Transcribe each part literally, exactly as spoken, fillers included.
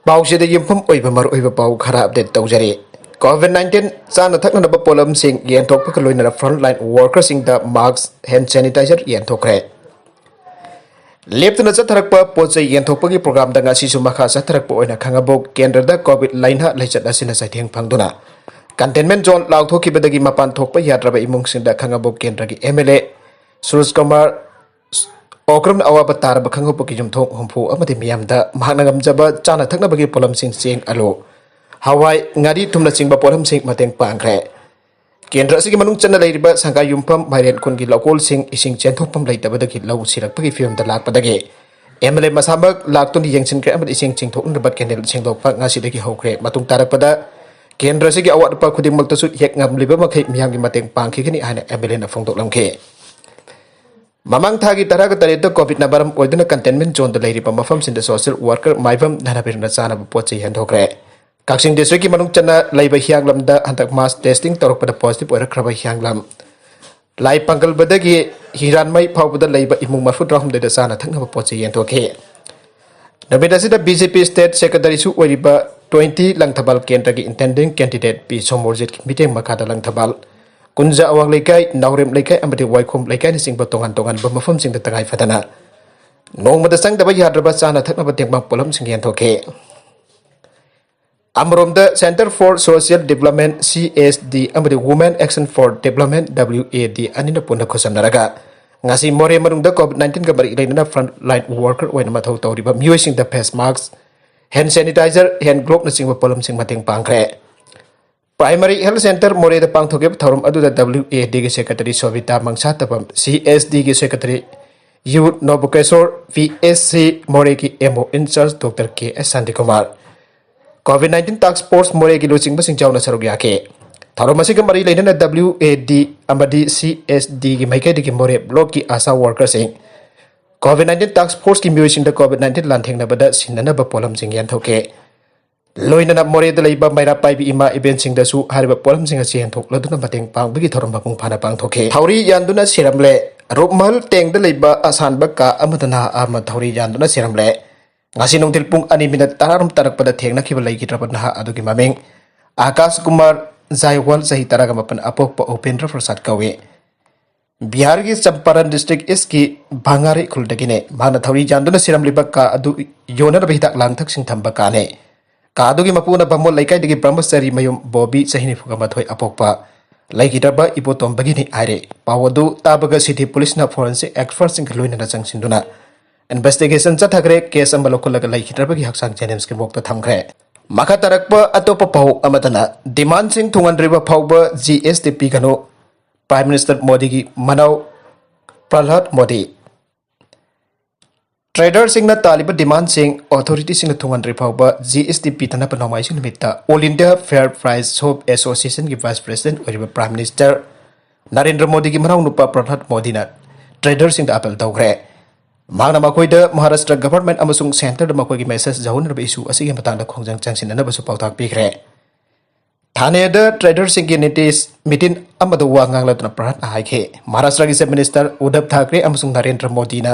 ꯄꯥꯎꯁꯤꯗ ꯌꯨꯝꯐꯝ ꯑꯣꯏꯕ ꯃꯔꯨꯑꯣꯏꯕ ꯄꯥꯎ ꯈꯔ ꯑꯞꯗꯦꯠ ꯇꯧꯖꯔꯤ꯫ ꯀꯣꯚꯤꯗ ꯅꯥꯏꯟꯇꯤꯟ ꯆꯥꯅ ꯊꯛꯅꯅꯕ ꯄꯣꯠꯂꯝꯁꯤꯡ ꯌꯦꯟꯊꯣꯛꯄꯒ ꯂꯣꯏꯅꯅ ꯐ꯭ꯔꯟꯠ ꯂꯥꯏꯟ ꯋꯥꯔꯀꯔꯁꯤꯡꯗ ꯃꯥꯛꯁ, ꯍꯦꯟ ꯁꯦꯅꯤꯇꯥꯏꯖꯔ ꯌꯦꯟꯊꯣꯛꯈ꯭ꯔꯦ꯫ ꯂꯦꯞꯇꯅ ꯆꯠꯊꯔꯛꯄ ꯄꯣꯠ ꯆꯩ ꯌꯦꯟꯊꯣꯛꯄꯒꯤ ꯄ꯭ꯔꯣꯒ꯭ꯔꯥꯝꯗ ꯉꯁꯤꯁꯨ ꯃꯈꯥ ꯆꯠꯊꯔꯛꯄ ꯑꯣꯏꯅ ꯈꯥꯉꯕꯣꯛ ꯀꯦꯟꯗ꯭ꯔꯗ ꯀꯣꯚꯤꯗ ꯂꯥꯏꯅꯥ ꯂꯩꯆꯠ ꯑꯁꯤꯅ ꯆꯩꯊꯦꯡ ꯐꯪꯗꯨꯅ ꯀꯟꯇꯦꯟꯃꯦꯟ ꯖꯣꯟ ꯂꯥꯎꯊꯣꯛꯈꯤꯕꯗꯒꯤ ꯃꯄꯥꯟ ꯊꯣꯛꯄ ꯌꯥꯗ꯭ꯔꯕ ꯏꯃꯨꯡꯁꯤꯡꯗ ꯈꯥꯉꯕꯣꯛ ꯀꯦꯟꯗ꯭ꯔꯒꯤ ꯑꯦꯝ ꯑꯦꯜ ꯑꯦ ꯁꯨꯔꯖ ꯀꯨꯃꯥꯔ ꯑꯣꯀ꯭ꯔꯝꯅ ꯑꯋꯥꯕ ꯇꯥꯔꯕ ꯈꯥꯉꯕꯣꯛꯀꯤ ꯌꯨꯝꯊꯣꯡ ꯍꯨꯝꯐꯨ ꯑꯃꯗꯤ ꯃꯤꯌꯥꯝꯗ ꯃꯍꯥꯛꯅ ꯉꯝꯖꯕ ꯆꯥꯅ ꯊꯛꯅꯕꯒꯤ ꯄꯣꯠꯂꯝꯁꯤꯡ, ꯆꯦꯡ, ꯑꯂꯨ, ꯍꯋꯥꯏ, ꯉꯥꯔꯤ, ꯊꯨꯝꯅꯆꯤꯡꯕ ꯄꯣꯠꯂꯝꯁꯤꯡ ꯃꯇꯦꯡ ꯄꯥꯡꯈ꯭ꯔꯦ꯫ ꯀꯦꯟꯗ꯭ꯔ ꯑꯁꯤꯒꯤ ꯃꯅꯨꯡ ꯆꯟꯅ ꯂꯩꯔꯤꯕ ꯁꯪꯒꯥꯏ ꯌꯨꯝꯐꯝ ꯃꯥꯏꯔꯦꯟ ꯈꯨꯟꯒꯤ ꯂꯧꯀꯣꯜꯁꯤꯡ ꯏꯁꯤꯡ ꯆꯦꯟꯊꯣꯛꯐꯝ ꯂꯩꯇꯕꯗꯒꯤ ꯂꯧ ꯁꯤꯔꯛꯄꯒꯤ ꯐꯤꯕꯝꯗ ꯂꯥꯛꯄꯗꯒꯤ ꯑꯦꯝ ꯑꯦꯜ ꯑꯦ ꯃꯁꯥꯃꯛ ꯂꯥꯛꯇꯨꯅ ꯌꯦꯡꯁꯤꯟꯈ꯭ꯔꯦ ꯑꯃꯗꯤ ꯏꯁꯤꯡ ꯆꯤꯡꯊꯣꯛꯅꯅꯕ ꯀꯦꯅꯦꯜ ꯁꯦꯡꯗꯣꯛꯄ ꯉꯁꯤꯗꯒꯤ ꯍꯧꯈ꯭ꯔꯦ꯫ ꯃꯇꯨꯡ ꯇꯥꯔꯛꯄꯗ ꯀꯦꯟꯗ꯭ꯔ ꯑꯁꯤꯒꯤ ꯑꯋꯥꯠ ꯑꯄꯥ ꯈꯨꯗꯤꯡꯃꯛꯇꯁꯨ ꯍꯦꯛ ꯉꯝꯂꯤꯕ ꯃꯈꯩ ꯃꯤꯌꯥꯝꯒꯤ ꯃꯇꯦꯡ ꯄꯥꯡꯈꯤꯒꯅꯤ ꯍꯥꯏꯅ ꯑꯦꯝ ꯑꯦꯜ ꯑꯦꯅ ꯐꯣꯡꯗꯣꯛꯂꯝꯈꯤ꯫ ꯃꯃꯥꯡ ꯊꯥꯒꯤ ꯇꯔꯥꯒ ꯇꯔꯦꯠꯇ ꯀꯣꯚꯤꯗꯅ ꯃꯔꯝ ꯑꯣꯏꯗꯨꯅ ꯀꯟꯇꯦꯟꯃꯦꯟ ꯖꯣꯟꯗ ꯂꯩꯔꯤꯕ ꯃꯐꯝꯁꯤꯡꯗ ꯁꯣꯁꯤꯌꯦꯜ ꯋꯥꯔꯀꯔ ꯃꯥꯏꯕꯝ ꯙꯅꯕꯤꯔꯅ ꯆꯥꯅꯕ ꯄꯣꯠ ꯆꯩ ꯍꯦꯟꯊꯣꯛꯈ꯭ꯔꯦ꯫ ꯀꯛꯆꯤꯡ ꯗꯤꯁꯇ꯭ꯔꯤꯛꯀꯤ ꯃꯅꯨꯡ ꯆꯟꯅ ꯂꯩꯕ ꯍꯤꯌꯥꯡꯂꯝꯗ ꯍꯟꯗꯛ ꯃꯥꯁ ꯇꯦꯁꯇꯤꯡ ꯇꯧꯔꯛꯄꯗ ꯄꯣꯖꯤꯇꯤꯚ ꯑꯣꯏꯔꯛꯈ꯭ꯔꯕ ꯍꯤꯌꯥꯡꯂꯝ ꯂꯥꯏ ꯄꯥꯡꯒꯜꯕꯗꯒꯤ ꯍꯤꯔꯥꯟꯃꯩ ꯐꯥꯎꯕꯗ ꯂꯩꯕ ꯏꯃꯨꯡ ꯃꯔꯐꯨꯇꯔꯥꯍꯨꯝꯗꯣꯏꯗ ꯆꯥꯅ ꯊꯛꯅꯕ ꯄꯣꯠ ꯆꯩ ꯌꯦꯟꯊꯣꯛꯈꯤ꯫ ꯅꯨꯃꯤꯠ ꯑꯁꯤꯗ ꯕꯤ ꯖꯦ ꯄꯤ ꯁ꯭ꯇꯦꯠ ꯁꯦꯀ꯭ꯔꯦꯇꯔꯤꯁꯨ ꯑꯣꯏꯔꯤꯕ ꯇ꯭ꯋꯦꯟꯇꯤ ꯂꯪꯊꯕꯥꯜ ꯀꯦꯟꯗ꯭ꯔꯒꯤ ꯏꯟꯇꯦꯟꯗꯤꯡ ꯀꯦꯟꯗꯤꯗꯦꯠ ꯄꯤ ꯁꯣꯃꯣꯔꯖꯤꯠꯀꯤ ꯃꯤꯠꯌꯦꯡ ꯃꯈꯥꯗ ꯂꯪꯊꯕꯥꯜ, ꯀꯨꯟꯖ ꯑꯋꯥꯡ ꯂꯩꯀꯥꯏ, ꯅꯥꯎꯔꯦꯝ ꯂꯩꯀꯥꯏ ꯑꯃꯗꯤ ꯋꯥꯏꯈꯣꯝ ꯂꯩꯀꯥꯏꯅꯆꯤꯡꯕ ꯇꯣꯉꯥꯟ ꯇꯣꯉꯥꯟꯕ ꯃꯐꯝꯁꯤꯡꯗ ꯇꯉꯥꯏ ꯐꯗꯅ ꯅꯣꯡꯃꯗ ꯆꯪꯗꯕ ꯌꯥꯗ꯭ꯔꯕ ꯆꯥꯅ ꯊꯛꯅꯕ ꯇꯦꯡꯕꯥꯡ ꯄꯣꯠꯂꯝꯁꯤꯡ ꯌꯦꯟꯊꯣꯛꯈꯤ꯫ ꯑꯃꯔꯣꯝꯗ Centre for Social Development, C S D, ꯑꯃꯗꯤ Women Action for Development, W A D, ꯑꯅꯤꯅ ꯄꯨꯟꯅ ꯈꯨꯠꯁꯝꯅꯔꯒ ꯉꯁꯤ ꯃꯣꯔꯦ ꯃꯅꯨꯡꯗ ꯀꯣꯚꯤꯗ ꯅꯥꯏꯟꯇꯤꯟꯒ ꯃꯔꯤ ꯂꯩꯅꯅ ꯐ꯭ꯔꯟꯠ ꯂꯥꯏꯟ ꯋꯥꯔꯀꯔ ꯑꯣꯏꯅ ꯃꯊꯧ ꯇꯧꯔꯤꯕ ꯃꯤꯑꯣꯏꯁꯤꯡꯗ ꯐꯦꯁ ꯃꯥꯁꯛ, ꯍꯦꯟ ꯁꯦꯅꯤꯇꯥꯏꯖꯔ, ꯍꯦꯟ ꯒ꯭ꯂꯣꯕꯅꯆꯤꯡꯕ ꯄꯣꯠꯂꯝꯁꯤꯡ ꯃꯇꯦꯡ ꯄꯥꯡꯈ꯭ꯔꯦ꯫ ꯄ꯭ꯔꯥꯏꯃꯥꯔꯤ ꯍꯦꯜꯊ ꯁꯦꯟꯇꯔ ꯃꯣꯔꯦꯗ ꯄꯥꯡꯊꯣꯛꯈꯤꯕ ꯊꯧꯔꯝ ꯑꯗꯨꯗ W A D ꯒꯤ ꯁꯦꯀ꯭ꯔꯦꯇꯔꯤ ꯁꯣꯕꯤꯇꯥ ꯃꯪꯁꯥꯇꯕꯝ, C S D ꯒꯤ secretary Y Nobakishore, P S C ꯃꯣꯔꯦꯒꯤ M O in charge doctor K S Shantikumar, covid nineteen task force ꯃꯣꯔꯦꯒꯤ ꯂꯨꯆꯤꯡꯕꯁꯤꯡ ꯌꯥꯎꯅ ꯁꯔꯨꯛ ꯌꯥꯈꯤ꯫ ꯊꯧꯔꯝ ꯑꯁꯤꯒ ꯃꯔꯤ ꯂꯩꯅꯅ W A D ꯑꯃꯗꯤ C S D ꯒꯤ ꯃꯥꯏꯀꯩꯗꯒꯤ ꯃꯣꯔꯦ ꯕ꯭ꯂꯣꯛꯀꯤ ꯑꯥꯁꯥ ꯋꯥꯔꯀꯔꯁꯤꯡ, ꯀꯣꯚꯤꯗ ꯅꯥꯏꯟꯇꯤꯟ ꯇꯥꯁꯛ ꯐꯣꯔꯁꯀꯤ ꯃꯤꯑꯣꯏꯁꯤꯡꯗ ꯀꯣꯚꯤꯗ ꯅꯥꯏꯟꯇꯤꯟ ꯂꯥꯟꯊꯦꯡꯅꯕꯗ ꯁꯤꯟꯅꯅꯕ ꯄꯣꯠꯂꯝꯁꯤꯡ ꯌꯦꯟꯊꯣꯛꯈꯤ꯫ ꯂꯣꯏꯅꯅ ꯃꯣꯔꯦꯗ ꯂꯩꯕ ꯃꯩꯔꯥ ꯄꯥꯏꯕꯤ ꯏꯃꯥ ꯏꯕꯦꯟꯁꯤꯡꯗꯁꯨ ꯍꯥꯏꯔꯤꯕ ꯄꯣꯠꯂꯝꯁꯤꯡ ꯑꯁꯤ ꯌꯦꯟꯊꯣꯛꯂꯗꯨꯅ ꯃꯇꯦꯡ ꯄꯥꯡꯕꯒꯤ ꯊꯧꯔꯝ ꯃꯄꯨꯡ ꯐꯥꯅ ꯄꯥꯡꯊꯣꯛꯈꯤ꯫ ꯊꯧꯔꯤ ꯌꯥꯟꯗꯨꯅ ꯁꯤꯔꯝꯂꯦ꯫ ꯔꯨꯞꯃꯍꯜ ꯇꯦꯡꯗ ꯂꯩꯕ ꯑꯁꯥꯟꯕ ꯀꯥ ꯑꯃꯗ ꯅꯍꯥ ꯑꯃ ꯊꯧꯔꯤ ꯌꯥꯟꯗꯨꯅ ꯁꯤꯔꯝꯂꯦ꯫ ꯉꯁꯤ ꯅꯨꯡꯊꯤꯜ ꯄꯨꯡ ꯑꯅꯤ ꯃꯤꯅꯠ ꯇꯔꯥꯔꯣꯝ ꯇꯥꯔꯛꯄꯗ ꯊꯦꯡꯅꯈꯤꯕ ꯂꯩꯈꯤꯗ꯭ꯔꯕ ꯅꯍꯥ ꯑꯗꯨꯒꯤ ꯃꯃꯤꯡ ꯑꯀꯥꯁ ꯀꯨꯃꯥꯔ ꯖꯥꯏꯋꯥꯜ, ꯆꯍꯤ ꯇꯔꯥꯒ ꯃꯥꯄꯟ, ꯑꯄꯣꯛꯄ ꯎꯄꯦꯟꯗ꯭ꯔ ꯄ꯭ꯔꯁꯥꯗ ꯀꯧꯏ꯫ ꯕꯤꯍꯥꯔꯒꯤ ꯆꯝꯄꯥꯔꯟ ꯗꯤꯁꯇ꯭ꯔꯤꯛ ꯏꯁꯀꯤ ꯚꯥꯉꯥꯔꯤ ꯈꯨꯜꯗꯒꯤꯅꯦ꯫ ꯃꯍꯥꯛꯅ ꯊꯧꯔꯤ ꯌꯥꯟꯗꯨꯅ ꯁꯤꯔꯝꯂꯤꯕ ꯀꯥ ꯑꯗꯨ ꯌꯣꯟꯅꯅꯕ ꯍꯤꯗꯥꯛ ꯂꯥꯡꯊꯛꯁꯤꯡ ꯊꯝꯕ ꯀꯥꯅꯦ꯫ ꯀꯥ ꯑꯗꯨꯒꯤ ꯃꯄꯨꯅ ꯕꯥꯃꯣꯟ ꯂꯩꯀꯥꯏꯗꯒꯤ ꯕ꯭ꯔꯍꯃꯆꯥꯔꯤ ꯃꯌꯨꯝ ꯕꯣꯕꯤ, ꯆꯍꯤ ꯅꯤꯐꯨꯒ ꯃꯥꯊꯣꯏ, ꯑꯄꯣꯛꯄ ꯂꯩꯈꯤꯗ꯭ꯔꯕ ꯏꯕꯣꯇꯣꯝꯕꯒꯤꯅꯤ ꯍꯥꯏꯔꯦ꯫ ꯄꯥꯎ ꯑꯗꯨ ꯇꯥꯕꯒ ꯁꯤꯇꯤ ꯄꯨꯂꯤꯁꯅ ꯐꯣꯔꯦꯟꯁꯤꯛ ꯑꯦꯛꯁꯄꯔꯠꯁꯤꯡꯒ ꯂꯣꯏꯅꯅ ꯆꯪꯁꯤꯟꯗꯨꯅ ꯏꯟꯚꯦꯁꯇꯤꯒꯦꯁꯟ ꯆꯠꯊꯈ꯭ꯔꯦ꯫ ꯀꯦꯁ ꯑꯃ ꯂꯧꯈꯠꯂꯒ ꯂꯩꯈꯤꯗ꯭ꯔꯕꯒꯤ ꯍꯛꯆꯥꯡ ꯖꯦꯅꯤꯝꯁꯀꯤ ꯃꯣꯛꯇ ꯊꯝꯈ꯭ꯔꯦ꯫ ꯃꯈꯥ ꯇꯥꯔꯛꯄ ꯑꯇꯣꯞꯄ ꯄꯥꯎ ꯑꯃꯗꯅ, ꯗꯤꯃꯥꯟꯁꯤꯡ ꯊꯨꯡꯍꯟꯗ꯭ꯔꯤꯕ ꯐꯥꯎꯕ ꯖꯤ ꯑꯦꯁ ꯇꯤ ꯄꯤꯒꯅꯨ, ꯄ꯭ꯔꯥꯏꯝ ꯃꯤꯅꯤꯁꯇꯔ ꯃꯣꯗꯤꯒꯤ ꯃꯅꯥꯎ ꯄ꯭ꯔꯍ꯭ꯂꯥꯗ ꯃꯣꯗꯤ꯫ ꯇ꯭ꯔꯦꯗꯔꯁꯤꯡꯅ ꯇꯥꯜꯂꯤꯕ ꯗꯤꯃꯥꯟꯁꯤꯡ ꯑꯣꯊꯣꯔꯤꯇꯤꯁꯤꯡꯅ ꯊꯨꯡꯍꯟꯗ꯭ꯔꯤ ꯐꯥꯎꯕ ꯖꯤ ꯑꯦꯁ ꯇꯤ ꯄꯤꯗꯅꯕ ꯅꯣꯡꯃꯥꯏꯖꯤꯡ ꯅꯨꯃꯤꯠꯇ All India Fair Price Shop Associationꯒꯤ ꯚꯥꯏꯁ ꯄ꯭ꯔꯦꯁꯤꯗꯦꯟꯠ ꯑꯣꯏꯔꯤꯕ ꯄ꯭ꯔꯥꯏꯝ ꯃꯤꯅꯤꯁꯇꯔ ꯅꯔꯦꯟꯗ꯭ꯔ ꯃꯣꯗꯤꯒꯤ ꯃꯅꯥꯎꯅꯨꯄꯥ ꯄ꯭ꯔꯍ꯭ꯂꯥꯗ ꯃꯣꯗꯤꯅ ꯇ꯭ꯔꯦꯗꯔꯁꯤꯡꯗ ꯑꯥꯄꯤꯜ ꯇꯧꯈ꯭ꯔꯦ꯫ ꯃꯍꯥꯛꯅ ꯃꯈꯣꯏꯗ ꯃꯍꯥꯔꯥꯁꯇ꯭ꯔ ꯒꯚꯔꯟꯃꯦꯟꯠ ꯑꯃꯁꯨꯡ ꯁꯦꯟꯇꯔꯗ ꯃꯈꯣꯏꯒꯤ ꯃꯦꯁꯦꯖ ꯌꯧꯍꯟꯅꯕ ꯏꯁꯨ ꯑꯁꯤꯒꯤ ꯃꯇꯥꯡꯗ ꯈꯣꯡꯖꯪ ꯆꯪꯁꯤꯟꯅꯅꯕꯁꯨ ꯄꯥꯎꯇꯥꯛ ꯄꯤꯈ꯭ꯔꯦ꯫ ꯊꯥꯅꯦꯗ ꯇ꯭ꯔꯦꯗꯔꯁꯤꯡꯒꯤ ꯅꯤꯇꯤꯁ ꯃꯤꯇꯤꯟ ꯑꯃꯗ ꯋꯥ ꯉꯥꯡꯂꯗꯨꯅ ꯄ꯭ꯔꯍꯠꯅ ꯍꯥꯏꯈꯤ, ꯃꯍꯥꯔꯥꯁꯇ꯭ꯔꯒꯤ ꯆꯤꯐ ꯃꯤꯅꯤꯁꯇꯔ ꯎꯗꯙꯕ ꯊꯥꯀ꯭ꯔꯦ ꯑꯃꯁꯨꯡ ꯅꯔꯦꯟꯗ꯭ꯔ ꯃꯣꯗꯤꯅ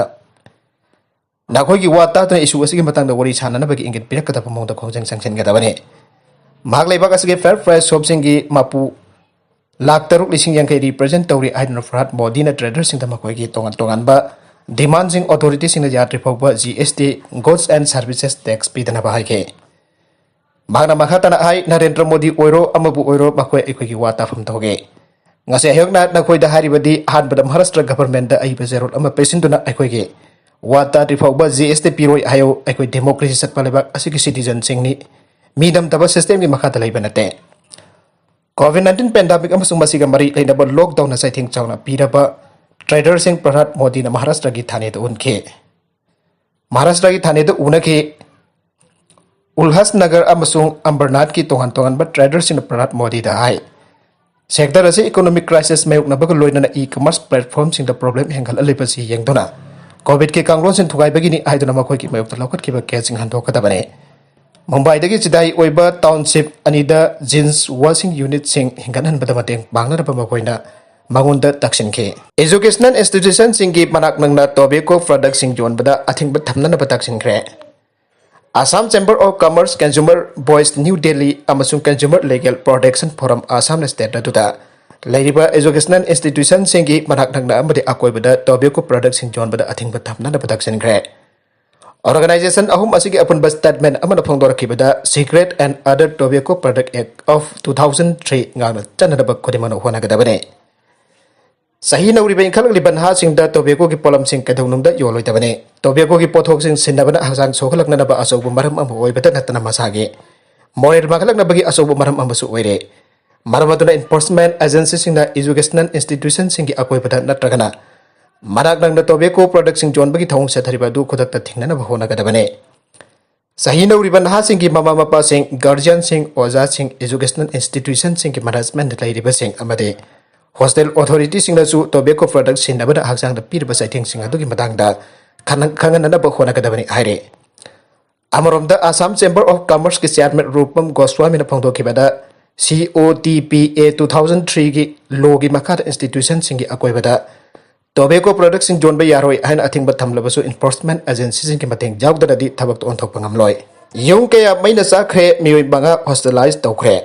ꯅꯈꯣꯏꯒꯤ ꯋꯥ ꯇꯥꯗꯨꯅ ꯏꯁꯨ ꯑꯁꯤꯒꯤ ꯃꯇꯥꯡꯗ ꯋꯥꯔꯤ ꯁꯥꯟꯅꯅꯕꯒꯤ ꯏꯪꯒꯤꯠ ꯄꯤꯔꯛꯀꯗꯕ ꯃꯑꯣꯡꯗ ꯈꯣꯡꯖꯪ ꯆꯪꯁꯤꯟꯒꯗꯕꯅꯤ꯫ ꯃꯍꯥꯛ ꯂꯩꯕꯥꯛ ꯑꯁꯤꯒꯤ ꯐꯦꯌꯔ ꯄ꯭ꯔꯥꯏꯁ ꯁꯣꯞꯁꯤꯡꯒꯤ ꯃꯄꯨ ꯂꯥꯈ ꯇꯔꯨꯛ ꯂꯤꯁꯤꯡ ꯌꯥꯡꯈꯩ ꯔꯤꯄ꯭ꯔꯖꯦꯟꯠ ꯇꯧꯔꯤ ꯍꯥꯏꯗꯨꯅ ꯄ꯭ꯔꯍꯠ ꯃꯣꯗꯤꯅ ꯇ꯭ꯔꯦꯗꯔꯁꯤꯡꯗ ꯃꯈꯣꯏꯒꯤ ꯇꯣꯉꯥꯟ ꯇꯣꯉꯥꯟꯕ ꯗꯤꯃꯥꯟꯁꯤꯡ ꯑꯣꯊꯣꯔꯤꯇꯤꯁꯤꯡꯅ ꯌꯥꯗ꯭ꯔꯤ ꯐꯥꯎꯕ G S T, Goods and Services Tax, ꯄꯤꯗꯅꯕ ꯍꯥꯏꯈꯤ꯫ ꯃꯍꯥꯛꯅ ꯃꯈꯥ ꯇꯥꯅ ꯍꯥꯏ, ꯅꯔꯦꯟꯗ꯭ꯔ ꯃꯣꯗꯤ ꯑꯣꯏꯔꯣ, ꯑꯃꯕꯨ ꯑꯣꯏꯔꯣ, ꯃꯈꯣꯏ ꯑꯩꯈꯣꯏꯒꯤ ꯋꯥ ꯇꯥꯐꯝ ꯊꯣꯛꯏ꯫ ꯉꯁꯤ ꯑꯌꯨꯛꯅ ꯅꯈꯣꯏꯗ ꯍꯥꯏꯔꯤꯕꯗꯤ ꯑꯍꯥꯟꯕꯗ ꯃꯍꯥꯔꯥꯁꯇ꯭ꯔ ꯒꯚꯔꯟꯃꯦꯟꯠꯗ ꯑꯏꯕ ꯆꯦꯔꯣꯜ ꯑꯃ ꯄꯤꯁꯤꯟꯗꯨꯅ ꯑꯩꯈꯣꯏꯒꯤ ꯋꯥ ꯇꯥꯗ꯭ꯔꯤ ꯐꯥꯎꯕ ꯖꯤ ꯑꯦꯁ ꯇꯤ ꯄꯤꯔꯣꯏ ꯍꯥꯏꯌꯨ꯫ ꯑꯩꯈꯣꯏ ꯗꯦꯃꯣꯀ꯭ꯔꯦꯁꯤ ꯆꯠꯄ ꯂꯩꯕꯥꯛ ꯑꯁꯤꯒꯤ ꯁꯤꯇꯤꯖꯟꯁꯤꯡꯅꯤ, ꯃꯤ ꯅꯝꯗꯕ ꯁꯤꯁꯇꯦꯝꯒꯤ ꯃꯈꯥꯗ ꯂꯩꯕ ꯅꯠꯇꯦ꯫ ꯀꯣꯚꯤꯗ ꯅꯥꯏꯟꯇꯤꯟ ꯄꯦꯟꯗꯥꯃꯤꯛ ꯑꯃꯁꯨꯡ ꯃꯁꯤꯒ ꯃꯔꯤ ꯂꯩꯅꯕ ꯂꯣꯛꯗꯥꯎꯟꯅ ꯆꯩꯊꯦꯡ ꯆꯥꯎꯅ ꯄꯤꯔꯕ ꯇ꯭ꯔꯦꯗꯔꯁꯤꯡ ꯄ꯭ꯔꯍꯠ ꯃꯣꯗꯤꯅ ꯃꯍꯥꯔꯥꯁꯇ꯭ꯔꯒꯤ ꯊꯥꯅꯦꯗ ꯎꯅꯈꯤ꯫ ꯃꯍꯥꯔꯥꯁꯇ꯭ꯔꯒꯤ ꯊꯥꯅꯦꯗ ꯎꯅꯈꯤ꯫ ꯎꯜꯍꯁ ꯅꯒꯔ ꯑꯃꯁꯨꯡ ꯑꯝꯕꯔꯅꯥꯊꯀꯤ ꯇꯣꯉꯥꯟ ꯇꯣꯉꯥꯟꯕ ꯇ꯭ꯔꯦꯗꯔꯁꯤꯡꯅ ꯄ꯭ꯔꯍꯠ ꯃꯣꯗꯤꯗ ꯍꯥꯏ, ꯁꯦꯛꯇꯔ ꯑꯁꯤ ꯏꯀꯣꯅꯣꯃꯤꯛ ꯀ꯭ꯔꯥꯏꯁꯤꯁ ꯃꯥꯌꯣꯛꯅꯕꯒ ꯂꯣꯏꯅꯅ ꯏ ꯀꯃꯔꯁ ꯄ꯭ꯂꯦꯠꯐꯣꯔꯝꯁꯤꯡꯗ ꯄ꯭ꯔꯣꯕ꯭ꯂꯦꯝ ꯍꯦꯟꯒꯠꯍꯜꯂꯤꯕꯁꯤ ꯌꯦꯡꯗꯨꯅ ꯀꯣꯚꯤꯗꯀꯤ ꯀꯥꯡꯂꯣꯟꯁꯤꯡ ꯊꯨꯒꯥꯏꯕꯒꯤꯅꯤ ꯍꯥꯏꯗꯨꯅ ꯃꯈꯣꯏꯒꯤ ꯃꯥꯌꯣꯛꯇ ꯂꯧꯈꯠꯈꯤꯕ ꯀꯦꯁꯁꯤꯡ ꯍꯟꯗꯣꯛꯀꯗꯕꯅꯤ꯫ ꯃꯨꯝꯕꯥꯏꯗꯒꯤ ꯆꯤꯗꯥꯏ ꯑꯣꯏꯕ ꯇꯥꯎꯟꯁꯤꯞ ꯑꯅꯤꯗ ꯖꯤꯟꯁ ꯋꯥꯁꯤꯡ ꯌꯨꯅꯤꯠꯁꯤꯡ ꯍꯦꯟꯒꯠꯍꯟꯕꯗ ꯃꯇꯦꯡ ꯄꯥꯡꯅꯅꯕ ꯃꯈꯣꯏꯅ ꯃꯉꯣꯟꯗ ꯇꯛꯁꯤꯟꯈꯤ꯫ ꯑꯦꯖꯨꯀꯦꯁꯅꯦꯜ ꯏꯟꯁꯇꯤꯇ꯭ꯌꯨꯁꯟꯁꯤꯡꯒꯤ ꯃꯅꯥꯛ ꯅꯛꯅ ꯇꯣꯕꯦꯀꯣ ꯄ꯭ꯔꯗꯛꯁꯤꯡ ꯌꯣꯟꯕꯗ ꯑꯊꯤꯡꯕ ꯊꯝꯅꯅꯕ ꯇꯛꯁꯤꯟꯈ꯭ꯔꯦ꯫ Assam Chamber of Commerce, Consumer Voice New Delhi ꯑꯃꯁꯨꯡ Consumer Legal Protection Forum Assam State ꯑꯗꯨꯗ ꯂꯩꯔꯤꯕ educational institutionꯁꯤꯡꯒꯤ ꯃꯅꯥꯛ ꯅꯛꯅ ꯑꯃꯗꯤ ꯑꯀꯣꯏꯕꯗ tobacco productꯁꯤꯡ ꯌꯣꯟꯕꯗ ꯑꯊꯤꯡꯕ ꯊꯝꯅꯅꯕ ꯇꯛꯁꯤꯟꯈ꯭ꯔꯦ꯫ Organisation ꯑꯍꯨꯝ ꯑꯁꯤꯒꯤ ꯑꯄꯨꯟꯕ statement ꯑꯃꯅ ꯐꯣꯡꯗꯣꯔꯛꯈꯤꯕꯗ Cigarette and Other Tobacco Product Act of two thousand three ꯉꯥꯛꯅ ꯆꯠꯅꯅꯕ ꯈꯨꯗꯤꯡꯃꯛꯅ ꯍꯣꯠꯅꯒꯗꯕꯅꯤ꯫ ꯆꯍꯤ ꯅꯧꯔꯤꯕ ꯏꯟꯈꯠꯂꯛꯂꯤꯕ ꯅꯍꯥꯁꯤꯡꯗ tobaccoꯒꯤ ꯄꯣꯠꯂꯝꯁꯤꯡ ꯀꯩꯗꯧꯅꯨꯡꯗ ꯌꯣꯜꯂꯣꯏꯗꯕꯅꯤ꯫ Tobaccoꯒꯤ ꯄꯣꯠꯊꯣꯛꯁꯤꯡ ꯁꯤꯖꯤꯟꯅꯕꯅ ꯍꯛꯆꯥꯡ ꯁꯣꯛꯍꯜꯂꯛꯅꯅꯕ ꯑꯆꯧꯕ ꯃꯔꯝ ꯑꯃ ꯑꯣꯏꯕꯇ ꯅꯠꯇꯅ ꯃꯁꯥꯒꯤ moral ꯃꯥꯡꯍꯜꯂꯛꯅꯕꯒꯤ ꯑꯆꯧꯕ ꯃꯔꯝ ꯑꯃꯁꯨ ꯑꯣꯏꯔꯦ꯫ ꯃꯔꯝ ꯑꯗꯨꯅ enforcement agencyꯁꯤꯡꯅ educational institutionꯁꯤꯡꯒꯤ ꯑꯀꯣꯏꯕꯗ ꯅꯠꯇ꯭ꯔꯒꯅ ꯃꯅꯥꯛ ꯅꯛꯅ tobacco productꯁꯤꯡ ꯌꯣꯟꯕꯒꯤ ꯊꯧꯑꯣꯡ ꯆꯠꯊꯔꯤꯕ ꯑꯗꯨ ꯈꯨꯗꯛꯇ ꯊꯤꯡꯅꯅꯕ ꯍꯣꯠꯅꯒꯗꯕꯅꯤ꯫ ꯆꯍꯤ ꯅꯧꯔꯤꯕ ꯅꯍꯥꯁꯤꯡꯒꯤ ꯃꯃꯥ ꯃꯄꯥꯁꯤꯡ, guardianꯁꯤꯡ, ꯑꯣꯖꯥꯁꯤꯡ, educational institutionꯁꯤꯡꯒꯤ management ꯂꯩꯔꯤꯕꯁꯤꯡ ꯑꯃꯗꯤ hostel authorityꯁꯤꯡꯅꯁꯨ tobacco product ꯁꯤꯖꯤꯟꯅꯕꯅ ꯍꯛꯆꯥꯡꯗ ꯄꯤꯔꯤꯕ ꯆꯩꯊꯦꯡꯁꯤꯡ ꯑꯗꯨꯒꯤ ꯃꯇꯥꯡꯗ ꯈꯟꯅ-, ꯈꯪꯍꯟꯅꯅꯕ ꯍꯣꯠꯅꯒꯗꯕꯅꯤ ꯍꯥꯏꯔꯤ꯫ ꯑꯃꯔꯣꯝꯗ Assam Chamber of Commerceꯀꯤ chairman ꯔꯨꯄꯝ ꯒꯣꯁ꯭ꯋꯥꯃꯤꯅ ꯐꯣꯡꯗꯣꯛꯈꯤꯕꯗ, COTPA two thousand threeꯒꯤ lawꯒꯤ ꯃꯈꯥꯗ institutionꯁꯤꯡꯒꯤ ꯑꯀꯣꯏꯕꯗ tobacco productꯁꯤꯡ ꯌꯣꯟꯕ ꯌꯥꯔꯣꯏ ꯍꯥꯏꯅ ꯑꯊꯤꯡꯕ ꯊꯝꯂꯕꯁꯨ enforcement agencyꯁꯤꯡꯒꯤ ꯃꯇꯦꯡ ꯌꯥꯎꯗꯅꯗꯤ ꯊꯕꯛꯇ ꯑꯣꯟꯊꯣꯛꯄ ꯉꯝꯂꯣꯏ꯫ ꯌꯨꯝ ꯀꯌꯥ ꯃꯩꯅ ꯆꯥꯛꯈ꯭ꯔꯦ, ꯃꯤꯑꯣꯏ ꯃꯉꯥ hospitalize ꯇꯧꯈ꯭ꯔꯦ꯫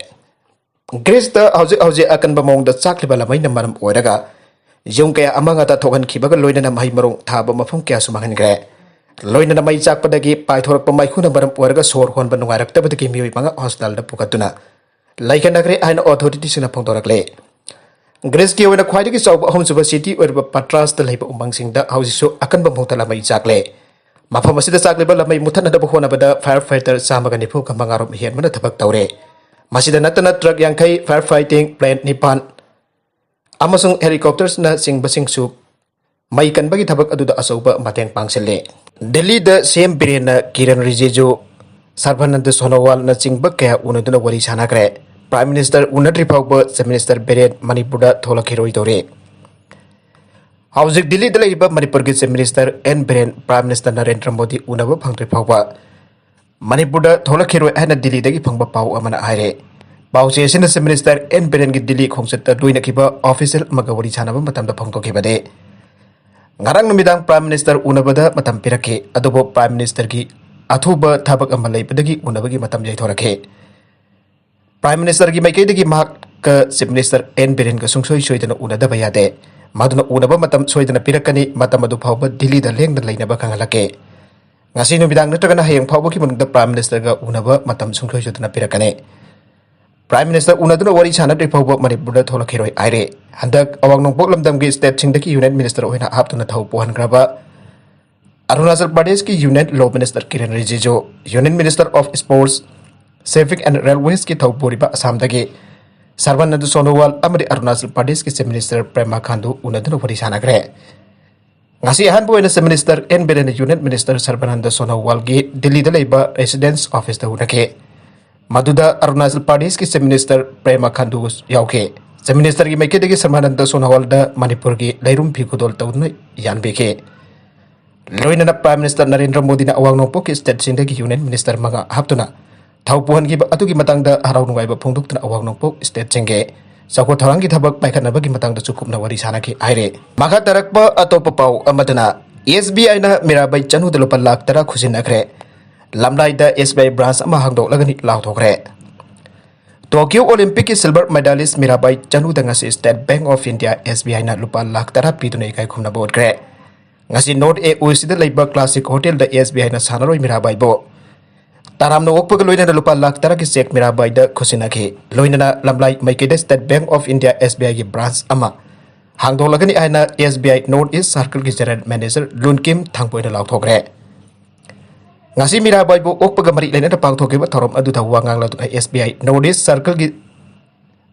Greeceꯇ ꯍꯧꯖꯤꯛ ꯍꯧꯖꯤꯛ ꯑꯀꯟꯕ ꯃꯑꯣꯡꯗ ꯆꯥꯛꯂꯤꯕ ꯂꯃꯩꯅ ꯃꯔꯝ ꯑꯣꯏꯔꯒ ꯌꯨꯝ ꯀꯌꯥ ꯑꯃꯥꯡ ꯑꯇꯥ ꯊꯣꯛꯍꯟꯈꯤꯕꯒ ꯂꯣꯏꯅꯅ ꯃꯍꯩ ꯃꯔꯣꯡ ꯊꯥꯕ ꯃꯐꯝ ꯀꯌꯥꯁꯨ ꯃꯥꯡꯍꯟꯈ꯭ꯔꯦ꯫ ꯂꯣꯏꯅꯅ ꯃꯩ ꯆꯥꯛꯄꯗꯒꯤ ꯄꯥꯏꯊꯣꯔꯛꯄ ꯃꯩꯈꯨꯅ ꯃꯔꯝ ꯑꯣꯏꯔꯒ ꯁꯣꯔ ꯍꯣꯟꯕ ꯅꯨꯡꯉꯥꯏꯔꯛꯇꯕꯗꯒꯤ ꯃꯤꯑꯣꯏ ꯃꯉꯥ hospitalꯗ ꯄꯨꯈꯠꯇꯨꯅ ꯂꯩꯈꯠꯅꯈ꯭ꯔꯦ ꯍꯥꯏꯅ authorityꯁꯤꯡꯅ ꯐꯣꯡꯗꯣꯔꯛꯂꯦ꯫ Greeceꯀꯤ ꯑꯣꯏꯅ ꯈ꯭ꯋꯥꯏꯗꯒꯤ ꯆꯥꯎꯕ ꯑꯍꯨꯝꯁꯨꯕ city ꯑꯣꯏꯔꯤꯕ Patrasꯇ ꯂꯩꯕ ꯎꯃꯪꯁꯤꯡꯗ ꯍꯧꯖꯤꯛꯁꯨ ꯑꯀꯟꯕ ꯃꯑꯣꯡꯗ ꯂꯃꯩ ꯆꯥꯛꯂꯦ꯫ ꯃꯐꯝ ꯑꯁꯤꯗ ꯆꯥꯛꯂꯤꯕ ꯂꯃꯩ ꯃꯨꯊꯠꯅꯅꯕ ꯍꯣꯠꯅꯕꯗ firefighter ꯆꯥꯝꯃꯒ ꯅꯤꯐꯨꯒ ꯃꯉꯥꯔꯣꯝ ꯍꯦꯟꯕꯅ ꯊꯕꯛ ꯇꯧꯔꯦ꯫ ꯃꯁꯤꯗ ꯅꯠꯇꯅ truck ꯌꯥꯡꯈꯩ, fire fighting plane ꯅꯤꯄꯥꯟ ꯑꯃꯁꯨꯡ helicoptersꯅꯆꯤꯡꯕꯁꯤꯡꯁꯨ ꯃꯩ ꯀꯟꯕꯒꯤ ꯊꯕꯛ ꯑꯗꯨꯗ ꯑꯆꯧꯕ ꯃꯇꯦꯡ ꯄꯥꯡꯁꯤꯜꯂꯦ꯫ ꯗꯤꯜꯂꯤꯗ CM ꯕꯤꯔꯦꯟꯅ ꯀꯤꯔꯟ ꯔꯤꯖꯤꯖꯨ, ꯁꯔꯕꯥꯅꯟꯗ ꯁꯣꯅꯣꯋꯥꯜꯅꯆꯤꯡꯕ ꯀꯌꯥ ꯎꯅꯗꯨꯅ ꯋꯥꯔꯤ ꯁꯥꯟꯅꯈ꯭ꯔꯦ꯫ Prime Minister ꯎꯅꯗ꯭ꯔꯤ ꯐꯥꯎꯕ Chief Minister ꯕꯤꯔꯦꯟ ꯃꯅꯤꯄꯨꯔꯗ ꯊꯣꯛꯂꯛꯈꯤꯔꯣꯏꯗꯧꯔꯤ꯫ ꯍꯧꯖꯤꯛ ꯗꯤꯜꯂꯤꯗ ꯂꯩꯔꯤꯕ ꯃꯅꯤꯄꯨꯔꯒꯤ Chief Minister N Biren Prime Minister Narendra Modi ꯎꯅꯕ ꯐꯪꯗ꯭ꯔꯤ ꯐꯥꯎꯕ ꯃꯅꯤꯄꯨꯔꯗ ꯊꯣꯛꯂꯛꯈꯤꯔꯣꯏ ꯍꯥꯏꯅ ꯗꯤꯜꯂꯤꯗꯒꯤ ꯐꯪꯕ ꯄꯥꯎ ꯑꯃꯅ ꯍꯥꯏꯔꯦ꯫ ꯄꯥꯎꯆꯦ ꯑꯁꯤꯅ Chief Minister ꯑꯦꯟ ꯕꯤꯔꯦꯟꯒꯤ ꯗꯤꯜꯂꯤ ꯈꯣꯡꯆꯠꯇ ꯂꯣꯏꯅꯈꯤꯕ official ꯑꯃꯒ ꯋꯥꯔꯤ ꯁꯥꯟꯅꯕ ꯃꯇꯝꯗ ꯐꯣꯡꯗꯣꯛꯈꯤꯕꯅꯤ꯫ ꯉꯔꯥꯡ ꯅꯨꯃꯤꯗꯥꯡ Prime Minister ꯎꯅꯕꯗ ꯃꯇꯝ ꯄꯤꯔꯛꯈꯤ, ꯑꯗꯨꯕꯨ Prime Ministerꯒꯤ ꯑꯊꯨꯕ ꯊꯕꯛ ꯑꯃ ꯂꯩꯕꯗꯒꯤ ꯎꯅꯕꯒꯤ ꯃꯇꯝ ꯌꯩꯊꯣꯔꯛꯈꯤ꯫ Prime Ministerꯒꯤ ꯃꯥꯏꯀꯩꯗꯒꯤ ꯃꯍꯥꯛꯀ Chief Minister ꯑꯦꯟ ꯕꯤꯔꯦꯟꯒ ꯁꯨꯡꯁꯣꯏ ꯁꯣꯏꯗꯅ ꯎꯅꯗꯕ ꯌꯥꯗꯦ꯫ ꯃꯗꯨꯅ ꯎꯅꯕ ꯃꯇꯝ ꯁꯣꯏꯗꯅ ꯄꯤꯔꯛꯀꯅꯤ, ꯃꯇꯝ ꯑꯗꯨ ꯐꯥꯎꯕ ꯗꯤꯜꯂꯤꯗ ꯂꯦꯡꯗꯅ ꯂꯩꯅꯕ ꯈꯪꯍꯜꯂꯛꯀꯦ꯫ ꯉꯁꯤ ꯅꯨꯃꯤꯗꯥꯡ ꯅꯠꯇ꯭ꯔꯒꯅ ꯍꯌꯦꯡ ꯐꯥꯎꯕꯒꯤ ꯃꯅꯨꯡꯗ Prime Ministerꯒ ꯎꯅꯕ ꯃꯇꯝ ꯁꯨꯡꯁꯣꯏ ꯁꯣꯏꯗꯅ ꯄꯤꯔꯛꯀꯅꯤ꯫ Prime Minister ꯎꯅꯗꯨꯅ ꯋꯥꯔꯤ ꯁꯥꯟꯅꯗ꯭ꯔꯤ ꯐꯥꯎꯕ ꯃꯅꯤꯄꯨꯔꯗ ꯊꯣꯛꯂꯛꯈꯤꯔꯣꯏ ꯍꯥꯏꯔꯦ꯫ ꯍꯟꯗꯛ ꯑꯋꯥꯡ ꯅꯣꯡꯄꯣꯛ ꯂꯝꯗꯝꯒꯤ stateꯁꯤꯡꯗꯒꯤ Union Minister ꯑꯣꯏꯅ ꯍꯥꯞꯇꯨꯅ ꯊꯧ ꯄꯨꯍꯟꯈ꯭ꯔꯕ ꯑꯔꯨꯅꯥꯆꯜ ꯄ꯭ꯔꯗꯦꯁꯀꯤ Union Law Minister ꯀꯤꯔꯦꯟ ꯔꯤꯖꯤꯖꯨ, Union Minister of Sports, Civic and Railwaysꯀꯤ ꯊꯧ ꯄꯨꯔꯤꯕ ꯑꯁꯥꯝꯗꯒꯤ ꯁꯔꯕꯥꯅꯟꯗ ꯁꯣꯅꯣꯋꯥꯜ ꯑꯃꯗꯤ ꯑꯔꯨꯅꯥꯆꯜ ꯄ꯭ꯔꯗꯦꯁꯀꯤ Chief Minister ꯄꯦꯃꯥ ꯈꯥꯟꯗꯨ ꯎꯅꯗꯨꯅ ꯋꯥꯔꯤ ꯁꯥꯟꯅꯈ꯭ꯔꯦ꯫ ꯉꯁꯤ ꯑꯍꯥꯟꯕ ꯑꯣꯏꯅ Chief Minister ꯑꯦꯟ ꯕꯤꯔꯦꯟꯅ Union Minister ꯁꯔꯕꯥꯅꯟꯗ ꯁꯣꯅꯣꯋꯥꯜꯒꯤ ꯗꯤꯜꯂꯤꯗ ꯂꯩꯕ residence officeꯇ ꯎꯅꯈꯤ꯫ ꯃꯗꯨꯗ ꯑꯔꯨꯅꯥꯆꯜ ꯄ꯭ꯔꯗꯦꯁꯀꯤ Chief Minister ꯄꯦꯃꯥ ꯈꯥꯟꯗꯨ ꯌꯥꯎꯈꯤ꯫ Chief Ministerꯒꯤ ꯃꯥꯏꯀꯩꯗꯒꯤ ꯁꯔꯕꯥꯅꯟꯗ ꯁꯣꯅꯣꯋꯥꯜꯗ ꯃꯅꯤꯄꯨꯔꯒꯤ ꯂꯩꯔꯨꯝ ꯐꯤ ꯈꯨꯗꯣꯜ ꯇꯧꯗꯨꯅ ꯌꯥꯟꯕꯤꯈꯤ꯫ ꯂꯣꯏꯅꯅ Prime Minister ꯅꯔꯦꯟꯗ꯭ꯔ ꯃꯣꯗꯤꯅ ꯑꯋꯥꯡ ꯅꯣꯡꯄꯣꯛꯀꯤ stateꯁꯤꯡꯗꯒꯤ Union Minister ꯃꯉꯥ ꯍꯥꯞꯇꯨꯅ ꯊꯧ ꯄꯨꯍꯟꯈꯤꯕ ꯑꯗꯨꯒꯤ ꯃꯇꯥꯡꯗ ꯍꯔꯥꯎ ꯅꯨꯡꯉꯥꯏꯕ ꯐꯣꯡꯗꯣꯛꯇꯨꯅ ꯑꯋꯥꯡ ꯅꯣꯡꯄꯣꯛ stateꯁꯤꯡꯒꯤ ꯆꯥꯎꯈꯠ ꯊꯧꯔꯥꯡꯒꯤ ꯊꯕꯛ ꯄꯥꯏꯈꯠꯅꯕꯒꯤ ꯃꯇꯥꯡꯗꯁꯨ ꯀꯨꯞꯅ ꯋꯥꯔꯤ ꯁꯥꯟꯅꯈꯤ ꯍꯥꯏꯔꯦ꯫ ꯃꯈꯥ ꯇꯥꯔꯛꯄ ꯑꯇꯣꯞꯄ ꯄꯥꯎ ꯑꯃꯗꯅ, ꯑꯦꯁ ꯕꯤ ꯑꯥꯏꯅ ꯃꯤꯔꯥꯕꯥꯏ ꯆꯅꯨꯗ ꯂꯨꯄꯥ ꯂꯥꯈ ꯇꯔꯥ ꯈꯨꯖꯤꯟꯅꯈ꯭ꯔꯦ꯫ ꯂꯝꯂꯥꯏꯗ ꯑꯦꯁ ꯕꯤ ꯑꯥꯏ branch ꯑꯃ ꯍꯥꯡꯗꯣꯛꯂꯒꯅꯤ ꯂꯥꯎꯊꯣꯛꯈ꯭ꯔꯦ꯫ Tokyo Olympicꯀꯤ silver medalist ꯃꯤꯔꯥꯕꯥꯏ ꯆꯅꯨꯗ ꯉꯁꯤ State Bank of India, S B ꯑꯥꯏꯅ ꯂꯨꯄꯥ ꯂꯥꯈ ꯇꯔꯥ ꯄꯤꯗꯨꯅ ꯏꯀꯥꯏ ꯈꯨꯝꯅꯕ ꯎꯠꯈ꯭ꯔꯦ꯫ ꯉꯁꯤ North A O Cꯗ ꯂꯩꯕ Classic Hotelꯗ ꯑꯦꯁ ꯕꯤ ꯑꯥꯏꯅ ꯁꯥꯟꯅꯔꯣꯏ ꯃꯤꯔꯥꯕꯥꯏꯕꯨ ꯇꯔꯥꯝꯅ ꯑꯣꯛꯄꯒ ꯂꯣꯏꯅꯅ ꯂꯨꯄꯥ ꯂꯥꯈ ꯇꯔꯥꯒꯤ cheque ꯃꯤꯔꯥꯕꯥꯏꯗ ꯈꯨꯠꯁꯤꯟꯅꯈꯤ꯫ ꯂꯣꯏꯅꯅ ꯂꯝꯂꯥꯏ ꯃꯥꯏꯀꯩꯗ State Bank of India, S B ꯑꯥꯏꯒꯤ branch ꯑꯃ ꯍꯥꯡꯗꯣꯛꯂꯒꯅꯤ ꯍꯥꯏꯅ ꯑꯦꯁ ꯕꯤ ꯑꯥꯏ North East Circleꯒꯤ General Manager ꯂꯨꯟꯀꯤꯝ ꯊꯥꯡꯕꯣꯏꯅ ꯂꯥꯎꯊꯣꯛꯈ꯭ꯔꯦ꯫ ꯉꯁꯤ ꯃꯤꯔꯥꯕꯥꯏꯕꯨ ꯑꯣꯛꯄꯒ ꯃꯔꯤ ꯂꯩꯅꯅ ꯄꯥꯡꯊꯣꯛꯈꯤꯕ ꯊꯧꯔꯝ ꯑꯗꯨꯗ ꯋꯥ ꯉꯥꯡꯂꯗꯨꯅ ꯑꯦꯁ ꯕꯤ ꯑꯥꯏ North East Circleꯒꯤ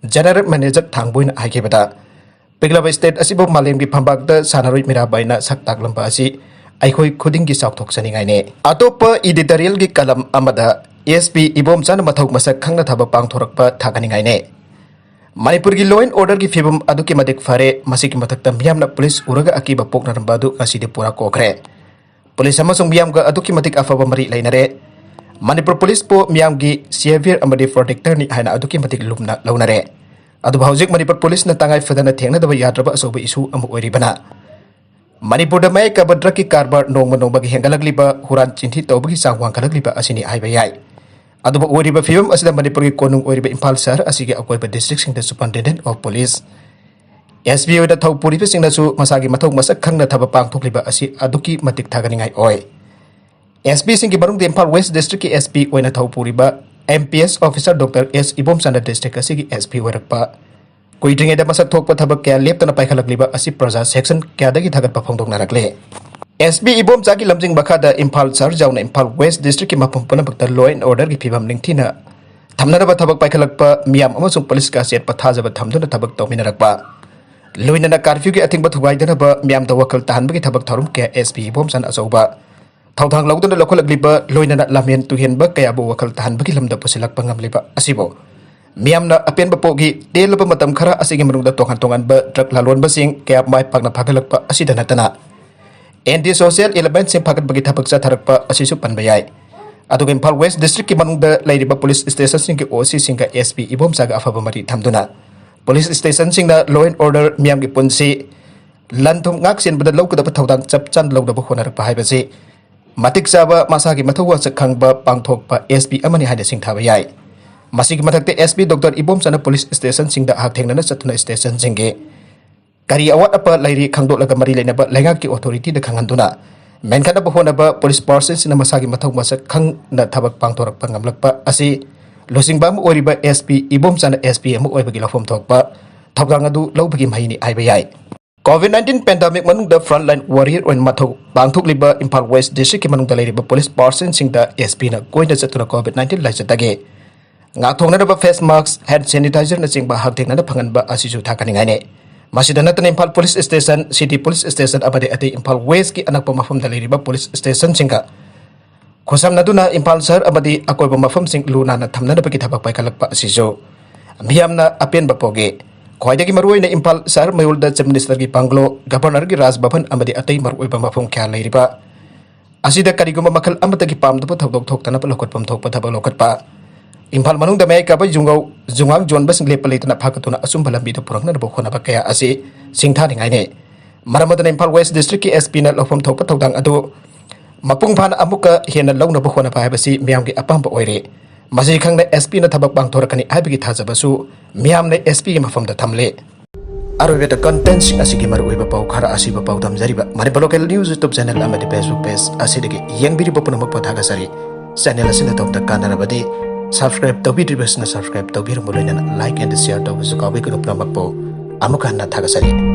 General Manager ꯊꯥꯡꯕꯣꯏꯅ ꯍꯥꯏꯈꯤꯕꯗ, ꯄꯤꯛꯂꯕ state ꯑꯁꯤꯕꯨ ꯃꯥꯂꯦꯝꯒꯤ ꯐꯝꯕꯥꯛꯇ ꯁꯥꯟꯅꯔꯣꯏ ꯃꯤꯔꯥꯕꯥꯏꯅ ꯁꯛ ꯇꯥꯛꯂꯝꯕ ꯑꯁꯤ ꯑꯩꯈꯣꯏ ꯈꯨꯗꯤꯡꯒꯤ ꯆꯥꯎꯊꯣꯛꯆꯅꯤꯡꯉꯥꯏꯅꯤ꯫ ꯑꯇꯣꯞꯄ editorialꯒꯤ column ꯑꯃꯗ, ꯑꯦꯁ ꯄꯤ ꯏꯕꯣꯝꯆꯥꯅ ꯃꯊꯧ ꯃꯁꯛ ꯈꯪꯅ ꯊꯕꯛ ꯄꯥꯡꯊꯣꯔꯛꯄ ꯊꯥꯒꯠꯅꯤꯡꯉꯥꯏꯅꯤ꯫ ꯃꯅꯤꯄꯨꯔꯒꯤ law and orderꯒꯤ ꯐꯤꯕꯝ ꯑꯗꯨꯛꯀꯤ ꯃꯇꯤꯛ ꯐꯔꯦ, ꯃꯁꯤꯒꯤ ꯃꯊꯛꯇ ꯃꯤꯌꯥꯝꯅ police ꯎꯔꯒ ꯑꯀꯤꯕ ꯄꯣꯛꯅꯔꯝꯕ ꯑꯗꯨ ꯉꯁꯤꯗꯤ ꯄꯨꯔꯥ ꯀꯣꯛꯈ꯭ꯔꯦ꯫ Police ꯑꯃꯁꯨꯡ ꯃꯤꯌꯥꯝꯒ ꯑꯗꯨꯛꯀꯤ ꯃꯇꯤꯛ ꯑꯐꯕ ꯃꯔꯤ ꯂꯩꯅꯔꯦ꯫ ꯃꯅꯤꯄꯨꯔ policeꯄꯨ ꯃꯤꯌꯥꯝꯒꯤ savior ꯑꯃꯗꯤ protectorꯅꯤ ꯍꯥꯏꯅ ꯑꯗꯨꯛꯀꯤ ꯃꯇꯤꯛ ꯂꯨꯝꯅ ꯂꯧꯅꯔꯦ꯫ ꯑꯗꯨꯕꯨ ꯍꯧꯖꯤꯛ ꯃꯅꯤꯄꯨꯔ policeꯅ ꯇꯉꯥꯏ ꯐꯗꯅ ꯊꯦꯡꯅꯗꯕ ꯌꯥꯗ꯭ꯔꯕ ꯑꯆꯧꯕ issue ꯑꯃ ꯑꯣꯏꯔꯤꯕꯅ ꯃꯅꯤꯄꯨꯔꯗ ꯃꯌꯥꯏ ꯀꯥꯕ ꯗ꯭ꯔꯒꯀꯤ ꯀꯔꯕꯥꯔ ꯅꯣꯡꯃ ꯅꯣꯡꯃꯒꯤ ꯍꯦꯟꯒꯠꯂꯛꯂꯤꯕ, ꯍꯨꯔꯥꯟ ꯆꯤꯟꯊꯤ ꯇꯧꯕꯒꯤ ꯆꯥꯡ ꯋꯥꯡꯈꯠꯂꯛꯂꯤꯕ ꯑꯁꯤꯅꯤ ꯍꯥꯏꯕ ꯌꯥꯏ꯫ ꯑꯗꯨꯕꯨ ꯑꯣꯏꯔꯤꯕ ꯐꯤꯕꯝ ꯑꯁꯤꯗ ꯃꯅꯤꯄꯨꯔꯒꯤ ꯀꯣꯅꯨꯡ ꯑꯣꯏꯔꯤꯕ ꯏꯝꯐꯥꯜ ꯁꯍꯔ ꯑꯁꯤꯒꯤ ꯑꯀꯣꯏꯕ districtꯁꯤꯡꯗ Superintendent of Police, S P ꯑꯣꯏꯅ ꯊꯧ ꯄꯨꯔꯤꯕꯁꯤꯡꯅꯁꯨ ꯃꯁꯥꯒꯤ ꯃꯊꯧ ꯃꯁꯛ ꯈꯪꯅ ꯊꯕꯛ ꯄꯥꯡꯊꯣꯛꯂꯤꯕ ꯑꯁꯤ ꯑꯗꯨꯛꯀꯤ ꯃꯇꯤꯛ ꯊꯥꯒꯠꯅꯤꯡꯉꯥꯏ ꯑꯣꯏ꯫ S Pꯁꯤꯡꯒꯤ ꯃꯅꯨꯡꯗ ꯏꯝꯐꯥꯜ West Districtꯀꯤ S P ꯑꯣꯏꯅ ꯊꯧ ꯄꯨꯔꯤꯕ M P S officer Doctor S ꯏꯕꯣꯝꯆꯥꯅ district ꯑꯁꯤꯒꯤ S P ꯑꯣꯏꯔꯛꯄ ꯀꯨꯏꯗ꯭ꯔꯤꯉꯩꯗ ꯃꯁꯛ ꯊꯣꯛꯄ ꯊꯕꯛ ꯀꯌꯥ ꯂꯦꯞꯇꯅ ꯄꯥꯏꯈꯠꯂꯛꯂꯤꯕ ꯑꯁꯤ ꯄ꯭ꯔꯖꯥ section ꯀꯌꯥꯗꯒꯤ ꯊꯥꯒꯠꯄ ꯐꯣꯡꯗꯣꯛꯅꯔꯛꯂꯦ꯫ S P ꯏꯕꯣꯝꯆꯥꯒꯤ ꯂꯝꯖꯤꯡ ꯃꯈꯥꯗ ꯏꯝꯐꯥꯜ ꯁꯍꯔ ꯌꯥꯎꯅ ꯏꯝꯐꯥꯜ West Districtꯀꯤ ꯃꯐꯝ ꯄꯨꯝꯅꯃꯛꯇ law and orderꯒꯤ ꯐꯤꯕꯝ ꯅꯤꯡꯊꯤꯅ ꯊꯝꯅꯅꯕ ꯊꯕꯛ ꯄꯥꯏꯈꯠꯂꯛꯄ ꯃꯤꯌꯥꯝ ꯑꯃꯁꯨꯡ ꯄꯨꯂꯤꯁꯀ ꯑꯆꯦꯠꯄ ꯊꯥꯖꯕ ꯊꯝꯗꯨꯅ ꯊꯕꯛ ꯇꯧꯃꯤꯟꯅꯔꯛꯄ, ꯂꯣꯏꯅꯅ curfewꯒꯤ ꯑꯊꯤꯡꯕ ꯊꯨꯒꯥꯏꯗꯅꯕ ꯃꯤꯌꯥꯝꯗ ꯋꯥꯈꯜ ꯇꯥꯍꯟꯕꯒꯤ ꯊꯕꯛ ꯊꯧꯔꯝ ꯀꯌꯥ S P ꯏꯕꯣꯝꯆꯥꯅ ꯑꯆꯧꯕ ꯊꯧꯗꯥꯡ ꯂꯧꯗꯨꯅ ꯂꯧꯈꯠꯂꯛꯂꯤꯕ, ꯂꯣꯏꯅꯅ ꯂꯝꯍꯦꯟ ꯇꯨꯍꯦꯟꯕ ꯀꯌꯥꯕꯨ ꯋꯥꯈꯜ ꯇꯥꯍꯟꯕꯒꯤ ꯂꯝꯗ ꯄꯨꯁꯤꯜꯂꯛꯄ ꯉꯝꯂꯤꯕ ꯑꯁꯤꯕꯨ ꯃꯤꯌꯥꯝꯅ ꯑꯄꯦꯟꯕ ꯄꯣꯛꯏ꯫ ꯇꯦꯜꯂꯕ ꯃꯇꯝ ꯈꯔ ꯑꯁꯤꯒꯤ ꯃꯅꯨꯡꯗ ꯇꯣꯉꯥꯟ ꯇꯣꯉꯥꯟꯕ drug ꯂꯂꯣꯟꯕꯁꯤꯡ ꯀꯌꯥ ꯃꯥꯏ ꯄꯥꯛꯅ ꯐꯥꯒꯠꯂꯛꯄ ꯑꯁꯤꯗ ꯅꯠꯇꯅ, anti social elementꯁꯤꯡ ꯐꯥꯒꯠꯄꯒꯤ ꯊꯕꯛ ꯆꯠꯊꯔꯛꯄ ꯑꯁꯤꯁꯨ ꯄꯟꯕ ꯌꯥꯏ꯫ ꯑꯗꯨꯒ ꯏꯝꯐꯥꯜ West Districtꯀꯤ ꯃꯅꯨꯡꯗ ꯂꯩꯔꯤꯕ police stationꯁꯤꯡꯒꯤ O Cꯁꯤꯡꯒ S P ꯏꯕꯣꯝꯆꯥꯒ ꯑꯐꯕ ꯃꯔꯤ ꯊꯝꯗꯨꯅ, police stationꯁꯤꯡꯅ law and order, ꯃꯤꯌꯥꯝꯒꯤ ꯄꯨꯟꯁꯤ, ꯂꯟ ꯊꯨꯝ ꯉꯥꯛ ꯁꯦꯟꯕꯗ ꯂꯧꯒꯗꯕ ꯊꯧꯗꯥꯡ ꯆꯞ ꯆꯥꯅ ꯂꯧꯅꯕ ꯍꯣꯠꯅꯔꯛꯄ ꯍꯥꯏꯕꯁꯤ ꯃꯇꯤꯛ ꯆꯥꯕ, ꯃꯁꯥꯒꯤ ꯃꯊꯧ ꯋꯥꯁꯛ ꯈꯪꯕ ꯄꯥꯡꯊꯣꯛꯄ S P ꯑꯃꯅꯤ ꯍꯥꯏꯅ ꯁꯤꯡꯊꯥꯕ ꯌꯥꯏ꯫ ꯃꯁꯤꯒꯤ ꯃꯊꯛꯇ S P Doctor ꯏꯕꯣꯝꯆꯥꯅ police stationꯁꯤꯡꯗ ꯍꯛꯊꯦꯡꯅꯅ ꯆꯠꯇꯨꯅ stationꯁꯤꯡꯒꯤ ꯀꯔꯤ ꯑꯋꯥꯠ ꯑꯄ ꯂꯩꯔꯤ ꯈꯪꯗꯣꯛꯂꯒ ꯃꯔꯤ ꯂꯩꯅꯕ ꯂꯩꯉꯥꯛꯀꯤ authorityꯗ ꯈꯪꯍꯟꯗꯨꯅ ꯃꯦꯟꯈꯠꯅꯕ ꯍꯣꯠꯅꯕ, police personꯁꯤꯡꯅ ꯃꯁꯥꯒꯤ ꯃꯊꯧ ꯃꯁꯛ ꯈꯪꯅ ꯊꯕꯛ ꯄꯥꯡꯊꯣꯔꯛꯄ ꯉꯝꯂꯛꯄ ꯑꯁꯤ ꯂꯨꯆꯤꯡꯕ ꯑꯃ ꯑꯣꯏꯔꯤꯕ S P ꯏꯕꯣꯝꯆꯥꯅ S P ꯑꯃ ꯑꯣꯏꯕꯒꯤ ꯂꯧꯐꯝ ꯊꯣꯛꯄ ꯊꯧꯗꯥꯡ ꯑꯗꯨ ꯂꯧꯕꯒꯤ ꯃꯍꯩꯅꯤ ꯍꯥꯏꯕ ꯌꯥꯏ꯫ COVID nineteen pandemic ꯃꯅꯨꯡꯗ frontline warrior ꯑꯣꯏꯅ ꯃꯊꯧ ꯄꯥꯡꯊꯣꯛꯂꯤꯕ ꯏꯝꯐꯥꯜ West Districtꯀꯤ ꯃꯅꯨꯡꯗ ꯂꯩꯔꯤꯕ police personꯁꯤꯡꯗ S Pꯅ ꯀꯣꯏꯅ ꯆꯠꯇꯨꯅ COVID nineteen ꯂꯥꯏꯆꯠꯇꯒꯤ ꯉꯥꯛꯊꯣꯛꯅꯅꯕ face mask, hand sanitizerꯅꯆꯤꯡꯕ ꯍꯛꯊꯦꯡꯅꯅ ꯐꯪꯍꯟꯕ ꯑꯁꯤꯁꯨ ꯊꯥꯒꯠꯅꯤꯡꯉꯥꯏꯅꯤ꯫ ꯃꯁꯤꯗ ꯅꯠꯇꯅ Imphal police station, city police station ꯑꯃꯗꯤ ꯑꯇꯩ ꯏꯝꯐꯥꯜ Westꯀꯤ ꯑꯅꯛꯄ ꯃꯐꯝꯗ ꯂꯩꯔꯤꯕ police stationꯁꯤꯡꯒ ꯈꯨꯠꯁꯝꯅꯗꯨꯅ ꯏꯝꯐꯥꯜ ꯁꯍꯔ ꯑꯃꯗꯤ ꯑꯀꯣꯏꯕ ꯃꯐꯝꯁꯤꯡ ꯂꯨ ꯅꯥꯟꯅ ꯊꯝꯅꯅꯕꯒꯤ ꯊꯕꯛ ꯄꯥꯏꯈꯠꯂꯛꯄ ꯑꯁꯤꯁꯨ ꯃꯤꯌꯥꯝꯅ ꯑꯄꯦꯟꯕ ꯄꯣꯛꯏ꯫ ꯈ꯭ꯋꯥꯏꯗꯒꯤ ꯃꯔꯨꯑꯣꯏꯅ ꯏꯝꯐꯥꯜ ꯁꯍꯔ ꯃꯌꯣꯜꯗ Chief Ministerꯒꯤ bungalow, Governorꯒꯤ ꯔꯥꯖ ꯚꯕꯟ ꯑꯃꯗꯤ ꯑꯇꯩ ꯃꯔꯨꯑꯣꯏꯕ ꯃꯐꯝ ꯀꯌꯥ ꯂꯩꯔꯤꯕ ꯑꯁꯤꯗ ꯀꯔꯤꯒꯨꯝꯕ ꯃꯈꯜ ꯑꯃꯠꯇꯒꯤ ꯄꯥꯝꯗꯕ ꯊꯧꯗꯣꯛ ꯊꯣꯛꯇꯅꯕ ꯂꯧꯈꯠꯐꯝ ꯊꯣꯛꯄ ꯊꯕꯛ ꯂꯧꯈꯠꯄ, ꯏꯝꯐꯥꯜ ꯃꯅꯨꯡꯗ ꯃꯌꯥꯏ ꯀꯥꯕ ꯌꯨꯉꯧ, ꯖꯨꯉꯥꯡ ꯌꯣꯟꯕꯁꯤꯡ ꯂꯦꯞꯄ ꯂꯩꯇꯅ ꯐꯥꯒꯠꯇꯨꯅ ꯑꯆꯨꯝꯕ ꯂꯝꯕꯤꯗ ꯄꯨꯔꯛꯅꯅꯕ ꯍꯣꯠꯅꯕ ꯀꯌꯥ ꯑꯁꯤ ꯁꯤꯡꯊꯥꯅꯤꯡꯉꯥꯏꯅꯤ꯫ ꯃꯔꯝ ꯑꯗꯨꯅ ꯏꯝꯐꯥꯜ ꯋꯦꯁ ꯗꯤꯁꯇ꯭ꯔꯤꯛꯀꯤ ꯑꯦꯁ ꯄꯤꯅ ꯂꯧꯐꯝ ꯊꯣꯛꯄ ꯊꯧꯗꯥꯡ ꯑꯗꯨ ꯃꯄꯨꯡ ꯐꯥꯅ ꯑꯃꯨꯛꯀ ꯍꯦꯟꯅ ꯂꯧꯅꯕ ꯍꯣꯠꯅꯕ ꯍꯥꯏꯕꯁꯤ ꯃꯤꯌꯥꯝꯒꯤ ꯑꯄꯥꯝꯕ ꯑꯣꯏꯔꯦ꯫ ꯃꯁꯤ ꯈꯪꯅ ꯑꯦꯁ ꯄꯤꯅ ꯊꯕꯛ ꯄꯥꯡꯊꯣꯔꯛꯀꯅꯤ ꯍꯥꯏꯕꯒꯤ ꯊꯥꯖꯕꯁꯨ ꯃꯤꯌꯥꯝꯅ ꯑꯦꯁ ꯄꯤꯒꯤ ꯃꯐꯝꯗ ꯊꯝꯂꯦ꯫ ꯑꯔꯣꯏꯕꯗ ꯀꯟꯇꯦꯟꯁꯤꯡ ꯑꯁꯤꯒꯤ ꯃꯔꯨꯑꯣꯏꯕ ꯄꯥꯎ ꯈꯔ ꯑꯁꯤꯕꯨ ꯄꯥꯎꯗꯝꯖꯔꯤꯕ Manipur local news YouTube channel ꯑꯃꯗꯤ ꯐꯦꯁꯕꯨꯛ ꯄꯦꯖ ꯑꯁꯤꯗꯒꯤ ꯌꯦꯡꯕꯤꯔꯤꯕ ꯄꯨꯝꯅꯃꯛꯄꯨ ꯊꯥꯒꯠꯆꯔꯤ꯫ ꯆꯦꯅꯦꯜ ꯑꯁꯤꯅ ꯑꯗꯣꯝꯗ ꯀꯥꯟꯅꯔꯕꯗꯤ ꯁꯕꯁꯀ꯭ꯔꯥꯏꯕ ꯇꯧꯕꯤꯗ꯭ꯔꯤꯕꯁꯤꯡꯅ ꯁꯕꯁꯀ꯭ꯔꯥꯏꯕ ꯇꯧꯕꯤꯔꯝꯕ, ꯂꯣꯏꯅꯅ ꯂꯥꯏꯛ ꯑꯦꯟ ꯁꯤꯌꯔ ꯇꯧꯕꯁꯨ ꯀꯥꯎꯕꯤꯒꯅꯨ꯫ ꯄꯨꯝꯅꯃꯛꯄꯨ ꯑꯃꯨꯛ ꯍꯟꯅ ꯊꯥꯒꯠꯆꯔꯤ꯫